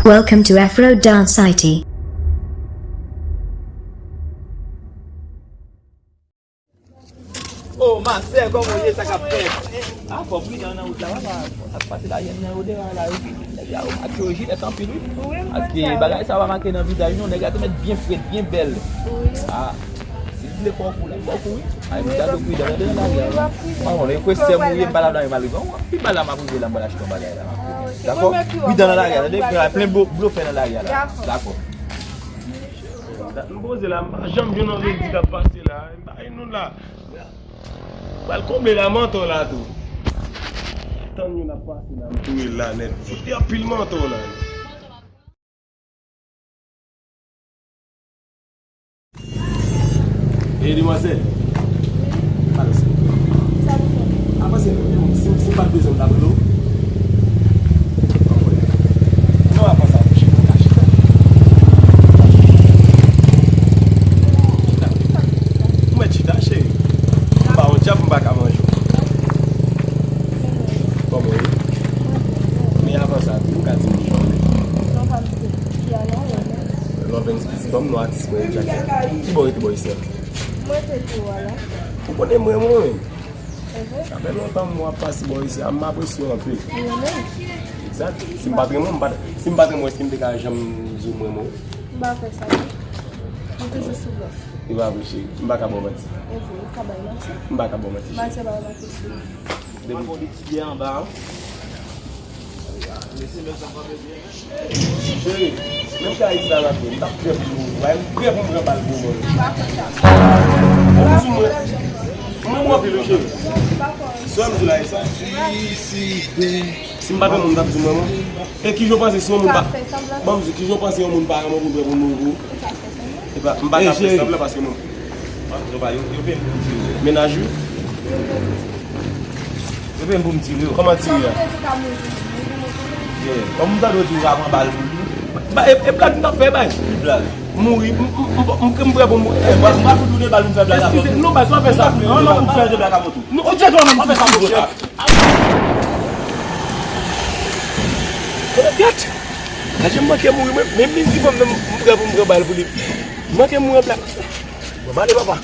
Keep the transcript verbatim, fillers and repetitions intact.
Welcome to Afro Dance I T. Oh, ma sè, kòman w ye, sa k ap fèt? Ah, fò pridan nan wout la, papa. Sa k pase la, jèn nan yo deyò la, yo vini. Nèg la, yo make yo jilèt anpil, wi. Wi, m konn sa, wi. Paske bagay sa pa make nan vizaj, non. Nèg la te mèt byen frèt, byen bèl. Wi. Ah, si l vle fè w kou la, fè w kou, wi. Ay, m gade w pridan, tande nan lari a, wi. Mwen, mwen, rekwè sè m, wi, m pa la nan malrivan. Pi ba la, m ap rive la, m pral achte yon bagay la, m ap rive. Ah, ok. Dakò? Pridan nan lari a, tande, gen plen blo-, blofè nan lari a la. Dakò. Dat m poze la, m pa janm jwenn yon redi k ap pase la. M pa jwenn nou la. Pral konble la, mantò la tou. Tann youn ap pase la, m touye l la nèt. Fout li anpil mantò la. E demwazèl. Pale se. Sa pou fè? Avanse non, men si, si m pa t bezwen m t ap rele w. Non, avanse, chita, chita. Chita, chita. Ou mèt chita, cheri. M pa yon dyab, m pa ka manje w. Kòman w ye? Men avan sa tou, ou ka di m kijan w ye? Non, pa m di. Ki a non, non, non. Non, Benz Beats, ban m non atis mwen, Jacky. Ki bò w rete bò isi a? Mwen te di w la. Ou konnen mwen, mwen menm. Sa fè lontan m wè w ap pase bò isi a, m apresye w anpil. Mwen menm. Egzat. Si m pa t renmen w, m pa t, si m pa t renmen w, èske m te ka janm di w m renmen w? M pa fè sa, non. M toujou sou blòf. E pa vre, cheri. M pa ka ba w manti. E vre, ou ka bay manti. M pa ka ba w manti, cheri. Manti pa yon manti, cheri. Depi m etidye anba, wi. Cheri, menm ka Ayiti la, m ap di, m t ap prè pou nou. Wè, m prè pou m pran bal pou mwen. Ou di mwen, mwen bon anpil, wi, cheri. Sou m di la, e sa. Si m pa t renmen w, m t ap di mwen, mwen. E kijan w panse si yon moun pa, ban m di, kijan w panse yon moun pa renmen w pou l prè pou nou? Epa, m pa ka fè sanblan paske mwen. Yo pa, yo, yo peye m pou m tire. Mennaj ou? Yo peye m pou m tire yo. Kòman tire a? Yeah. Kòm m tande w di w ka pran bal pou li. Ba, e, e blag m t ap fè, bay. Ki blag? Mouri, m, m, m, m, m prè pou mouri. E, baz, m pa fout ou de bal pou m fè blag avè w. Eskize, non, baz, pa fè sa. Non, non, pou fè de blag avè w tou. Non, ou tchèk ou menm, pa fè sa, monchè. Gad! Gad jan m manke mouri, mwen, menm mizik fò m, m prè pou m pran bal pou li. M manke mouri an blag. Bon, m ale, papa.